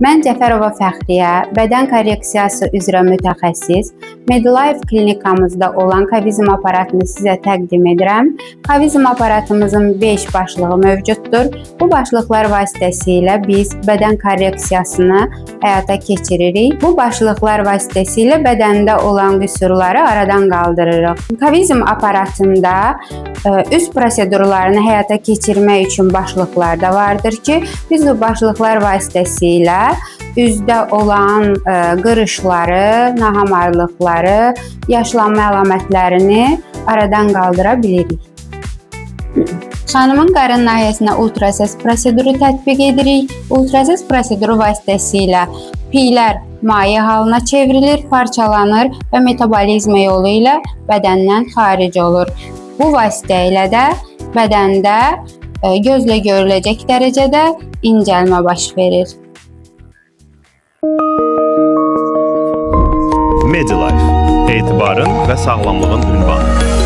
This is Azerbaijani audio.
Mən Cəfərova Fəxriyə, bədən korreksiyası üzrə mütəxəssis, Medilife klinikamızda olan Kavizm aparatını sizə təqdim edirəm. Kavizm aparatımızın 5 başlığı mövcuddur. Bu başlıqlar vasitəsilə biz bədən korreksiyasını həyata keçiririk. Bu başlıqlar vasitəsilə bədəndə olan qüsurları aradan qaldırırıq. Kavizm aparatında üz prosedurlarını həyata keçirmək üçün başlıqlar da vardır ki, biz bu başlıqlar vasitəsilə üzdə olan qırışları, nahamarlıqları, yaşlanma əlamətlərini aradan qaldıra bilirik. Xanımın qarın nahiyəsinə ultrasəs proseduru tətbiq edirik. Ultrasəs proseduru vasitəsilə piylər maye halına çevrilir, parçalanır və metabolizma yolu ilə bədəndən xaric olur. Bu vasitə ilə də bədəndə gözlə görüləcək dərəcədə incəlmə baş verir. Medilife – etibarın və sağlamlığın ünvanı.